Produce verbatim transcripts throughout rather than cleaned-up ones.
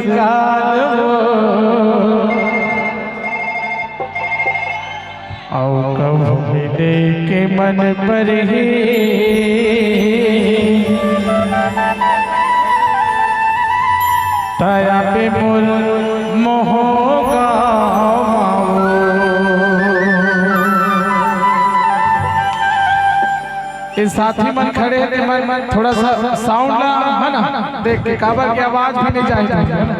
काल वो, अउ कभू मिले के मन परही, तया पे मोर मोह गावो। ये साथी मन खड़े हे, मन थोड़ा सा साउंड ला, है ना, देख के, काबर के आवाज भी नहीं जाही, है ना?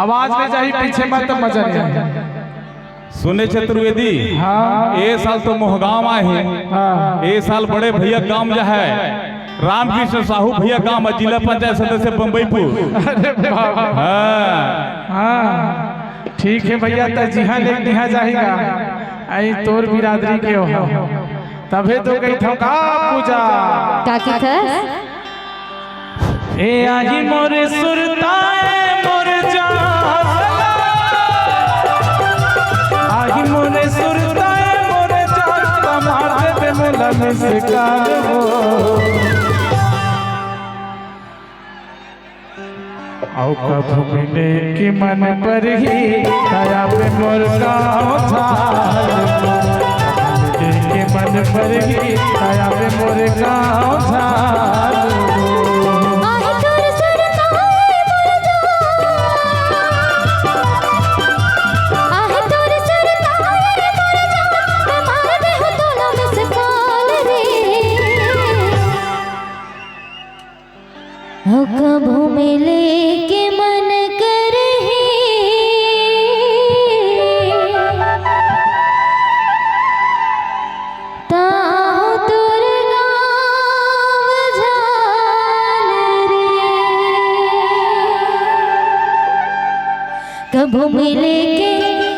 आवाज नहीं जाही पीछे, मत मजा नहीं आही। सुने चतुर्वेदी, हाँ। ए साल तो मोहगांव आए हे। हाँ। ए साल बड़े भैया काम जो है, रामकृष्ण साहू भैया काम है, जिला पंचायत सदस्य बम्बईपुर। अरे बाप। हाँ। हाँ, ठीक है भैया, त जिहाँ ले तिहाँ जाही गा। आई तोर बिरादरी के हो, तभे तो कहिथंव का पूजा। का कहिथस? ए आही मोरे सुरताए मोरे जान, आही मोरे सुरताए मोरे जान, त मार देबे मोला मिस काल हो। अउ कभू मिले के मन परही, तया पे मोर गाँव झाल। मिले के मन परही, तया पे मोर गाँव झाल। आहे तोर सुरताए मोर जान, आहे तोर सुरताए मोर जान, मैं मार देहूँ तोला मिस काल रे। हो कभू मिले के मन करही, ताहू तोर गाँव झाल रे। कभू मिले के,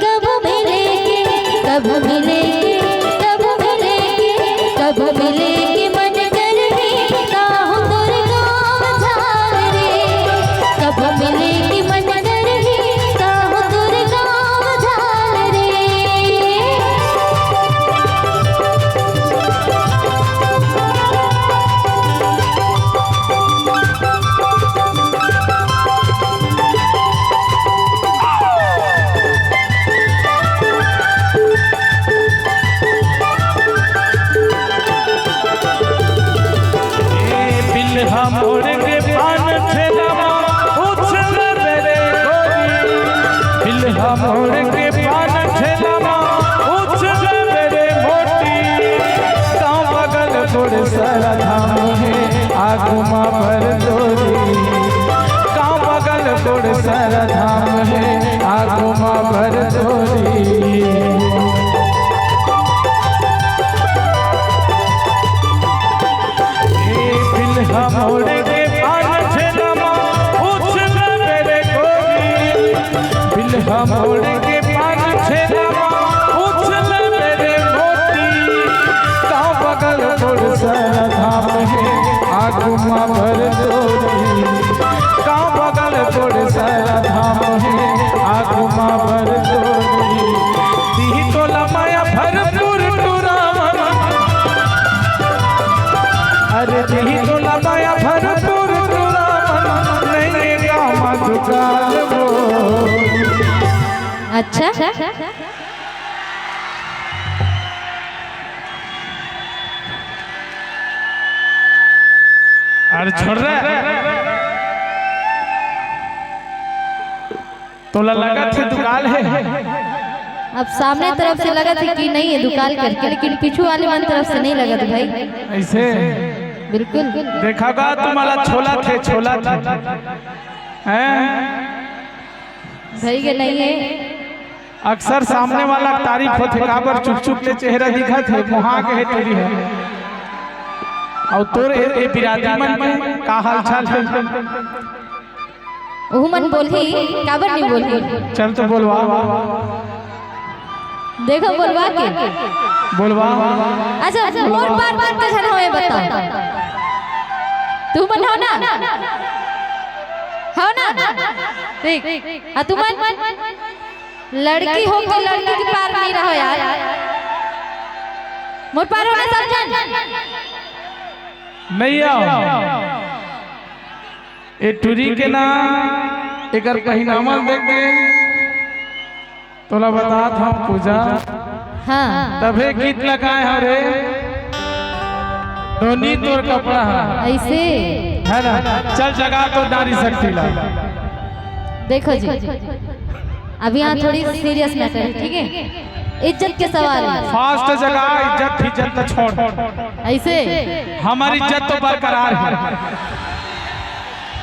कभू मिले के, कभू मिले के, कभू मिले के, कभू मिले के मन करही, ताहू तोर गाँव झाल रे। कभू मिले के मन करही, ताहू तोर गाँव झाल रे। ए बिलहा मोड़ के पान ठेला मा उछल बेरे गोरी, बिलहा मोड़ के पान ठेला मा उछल बेरे मोटी। गाँव बगल गोड़ सरधा मोहे आगू मा भर तोरी, गाँव बगल गोड़ सरधा मोहे आगू मा भर तोरी। ए बिलहा मोड़ के पान ठेला मा उछल बेरे गोरी, बिलहा मोड़ के पान ठेला मा उछल बेरे मोती। गाँव बगल गोड़ सरधा मोहे आगू मा भर तोरी, गाँव बगल गोड़ सरधा मोहे आगू मा भर तोरी। दिही तोला माया भरपूर टुरावन, अरे दिही तोला माया भरपूर टुरावन, नइये गाँव मा दुकान वो। अच्छा। अरे छोड़ रे। तोला लगत हे दुकाल हे। अब सामने तरफ से लगत हे कि नहीं हे दुकाल करके, लेकिन पीछू वाले मन तरफ से नहीं लगत भाई। ऐसे? बिल्कुल। देखा गा तुम्हारा छोला थे, छोला थे। हैं? भई के नहीं हे। अक्सर सामने वाला तारीफ होथे, काबर चुप चुप ले चेहरा दिखत हे, मुहा के हे तेरी हे। अउ तोर ए, ए बिरादरी मन के का हाल चाल हे? ओहू मन बोलही, काबर नहीं बोलही? चल तो बोलवा। देखो बोलवा के। बोलवा। अच्छा, मोर पार पार के झन हवे बताओ। तू मन हो ना? हो ना? ठीक। आ तू मन? लड़की हो के लड़की के पार नहीं रहो यार। मोर पार हो ना सब झन? नहीं आओ। ए टुरी के ना एकर पहिनावा देख के तोला बतात हंव पूजा। हाँ। तभे गीत लगाए हंव रे। नोनी तोर कपड़ा ह। अइसे। है ना? चल जगा तो नारी शक्ति ला। देखो जी, अब यहाँ थोड़ी serious matter है, ठीक है? इज्जत के सवाल है। Fast जगा, इज्जत फिज्जत तो छोड़। अइसे? हमर इज्जत तो बरकरार है।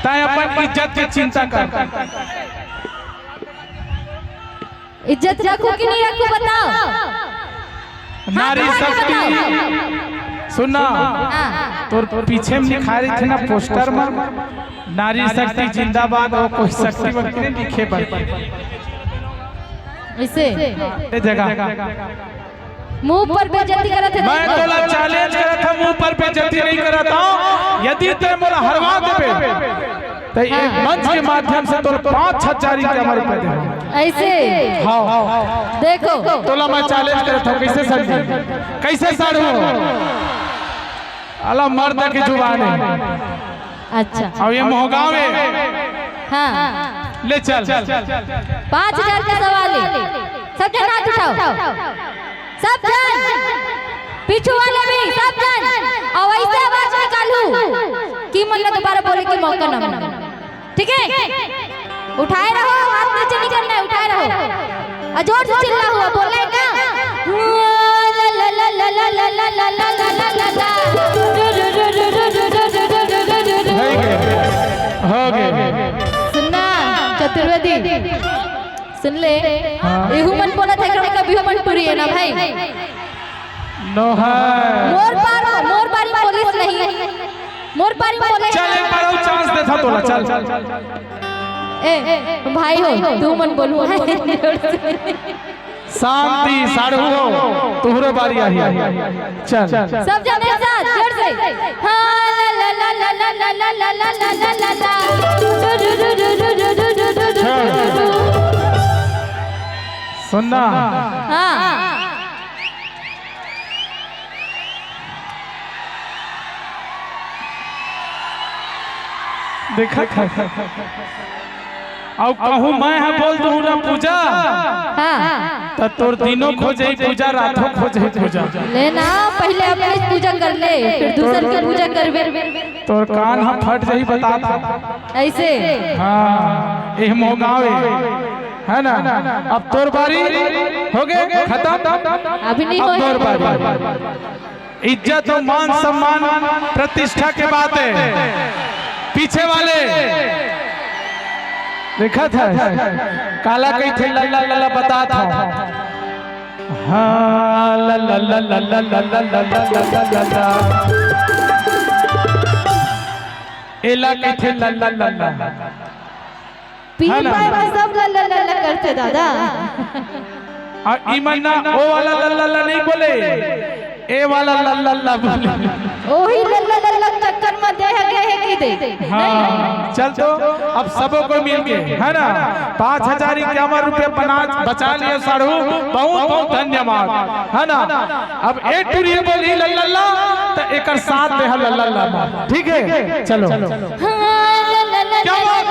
तैं अपन इज्जत के चिंता कर। इज्जत रखूं कि नहीं रखूं, बताओ। नारी शक्ति, सुन ना, हाँ। तोर पीछे में लिखाय रहिथे ना poster में, नारी शक्ति जिंदाबाद, अउ कोई शक्ति वक्ति नहीं लिखे बर। अइसे? ए जगा। मुंह पर बेइज्जती करत हे, मैं तोला challenge करत हंव, मुंह पर बेइज्जती नहीं करत हंव। यदि तैं मोला हरवा देबे, त ए मंच के माध्यम से तोला पाँच हजार इक्यावन रुपया देहूं। अइसे? हाँ। देखो। तोला मैं challenge करत हंव, कइसे समझे? कइसे साढ़ू? अला मर्द के जुबान है। अच्छा। अउ ए मोहगांव है। हाँ। ले चल। पाँच हजार के सवाल है। सब झन हाथ उठाओ। सब झन। पीछू वाले भी, सब झन। अउ अइसे आवाज निकालहू कि मन ला दोबारा बोले के मौका ना मिले। ठीक है? उठाए रहो, हाथ नीचे नहीं करना है, उठाए रहो। अउ जोर से चिल्लाहू, बोलना है क्या? हो गे, हो गे। सुन ना, चतुर्वेदी, सुन ले। हाँ। एहू मन बोलत हे, कभी कभी मन टूरी है ना भाई। नो है। मोर पार, मोर पारी पुलिस नहीं। मोर पारी पुलिस। चल, एक बार अउ chance देथंव तोला, चल। ए, भाई हो, तू मन बोलू। शांति, साढ़ू हो, तुहरो बारी आही। चल। सब जने साथ, जोर से। हाँ, ला, ला, ला। चल। सुन ना। हाँ। देखत हस। अउ कहूँ मैं ह बोल दूँ ना पूजा, हाँ। त तोर दिनो खो जाही पूजा, रातो खो जाही पूजा। ले ना, पहिले अपने पूजा कर ले, फिर दूसर के पूजा करबे। तोर कान ह फट जाही, बतात हंव। अइसे? हाँ, एह मोहगांव ए, है ना? अब तोर बारी हो गे, खतम। अभी नहीं अब होए। तोर बारी। इज्जत अउ मान सम्मान प्रतिष्ठा के बात है। पीछे वाले देखत हस, काला कहिथे लल्ला लल्ला, बतात हंव। हाँ, लल्ला लल्ला लल्ला लल्ला लल्ला। एला कहिथे लल्ला लल्ला। पी है ना? पाए बर सब लल्ला लल्ला करथे दादा। अउ इमन ना ओ वाला लल्ला लल्ला नहीं बोले, ए वाला लल्ला लल्ला बोले। ओही लल्ला लल्ला के चक्कर में देह गे हे कि दे। हाँ, चल तो अब सबो कोई मिलके, है ना, पाँच हजार इक्यावन रुपये बना, बचा लियो साढ़ू, बहुत बहुत धन्यवाद, है ना। अब ए टुरी बोलही लल्ला लल्ला, त एकर साथ देहा लल्ला लल्ला। ठीक है, चलो। क्या बात?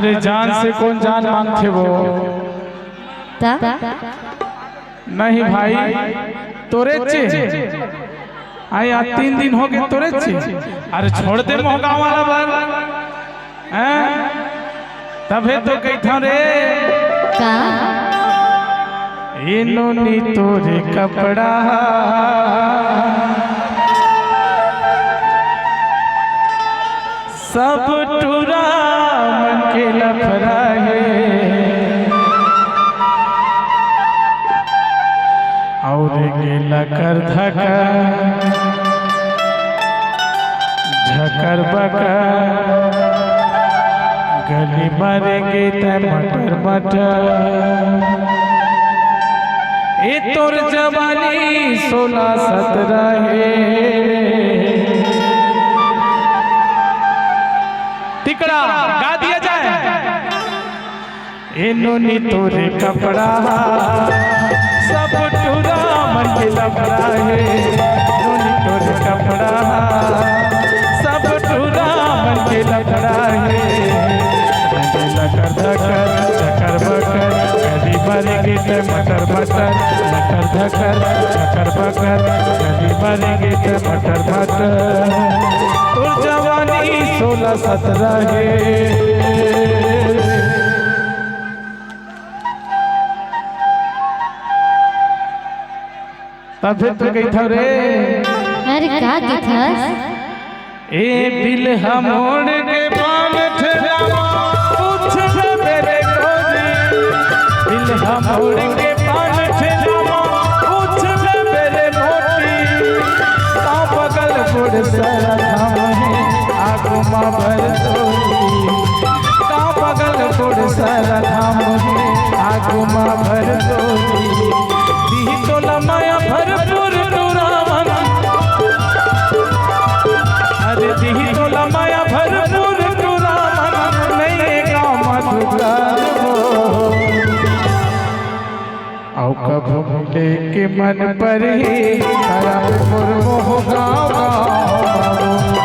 अरे जान से कोन जान मांगथे वो? त? नहीं भाई, तोरे चे। आय, आज तीन दिन हो गे तोरे चे। अरे छोड़ दे मोर गाँव वाला बात। हैं? तभे तो कहिथंव रे। का? ए नोनी तोरे कपड़ा, सब टूरा मन के लफड़ा हे। अउ गे लकर धकर, झकर बकर, गली मारेंगे तैं मटर मटर। ए तोर जवानी सोलह सतरा हे। तिकड़ा गा दिया जाए। ए नोनी तोरे कपड़ा, सब टूरा मन के लफड़ा हे। नोनी तोरे कपड़ा, सब टूरा मन के लफड़ा हे। लकर धकर, चकर बकर, गली मारेंगे तैं मटर मटर। लकर धकर, चकर बकर, गली मारेंगे तैं मटर मटर। तोर जवानी सोलह सतरा हे। तभे तो कहिथंव रे। अरे का कहिथस? ए बिलहा मोड़ के पान ठेला म पूछ ले मेरे गोरी। बिलहा मोड़ के पान ठेला म पूछ ले मेरे मोटी। का बगल गोड़ सर धाम हे आगू मा भर तोरी। का बगल गोड़ सर धाम हे आगू मा भर तोरी। दिही तोला माया भरपूर टूरा मन। अरे दिही तोला माया भरपूर टूरा मन। नइये गाँव मा दुकान हो। अउ कभू मिले के मन परही, तब आबे मोर मोह गाँव, गाँव बाबू। कभू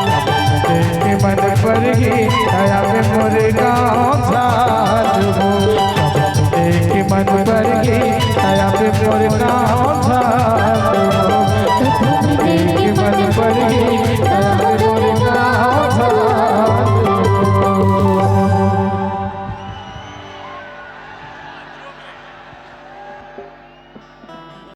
मिले के मन परही, तब आबे मोर गाँव,